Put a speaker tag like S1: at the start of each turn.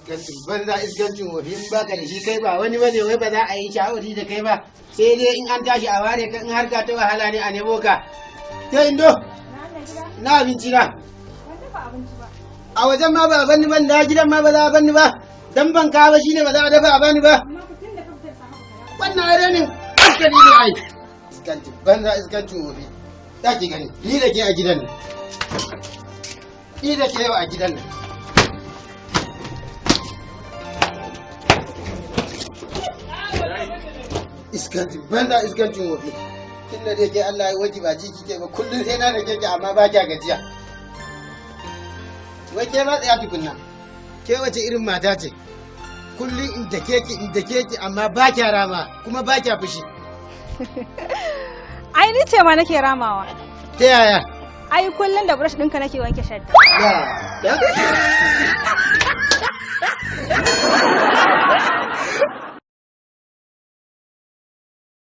S1: Iskancin banza, iskancin wofi. In baka da shi kai ba wani bane, wai ba za a yi shawari da kai ba, sai dai in an tashi a ware ka, in harka ta wahala ne a nemo ka. Ke Indo, na abinci na? A wajen ma ba a banni ban da gidan ma ba za a banni ba. Dan ban ka ba shine ba za a dafa a bani ba. Wannan renin hankali ne ai. Iskancin banza, iskancin wofi. Za ki gani ni da ke a gidan nan, ni da ke yau a gidan nan. Iskancin banza, iskancin wofi. Tun da dai ke Allah ya waji ba ji kike ba, kullum sai na da keke amma ba kya gajiya. Wai ke ma tsaya tukunna, ke wace irin mata ce? Kullum in da keke, in da keke, amma ba kya rama kuma ba kya fushi.
S2: Ai ni ce ma nake ramawa.
S1: Ta yaya?
S2: Ai kullum da brush ɗinka nake wanke shadda.
S1: Ya.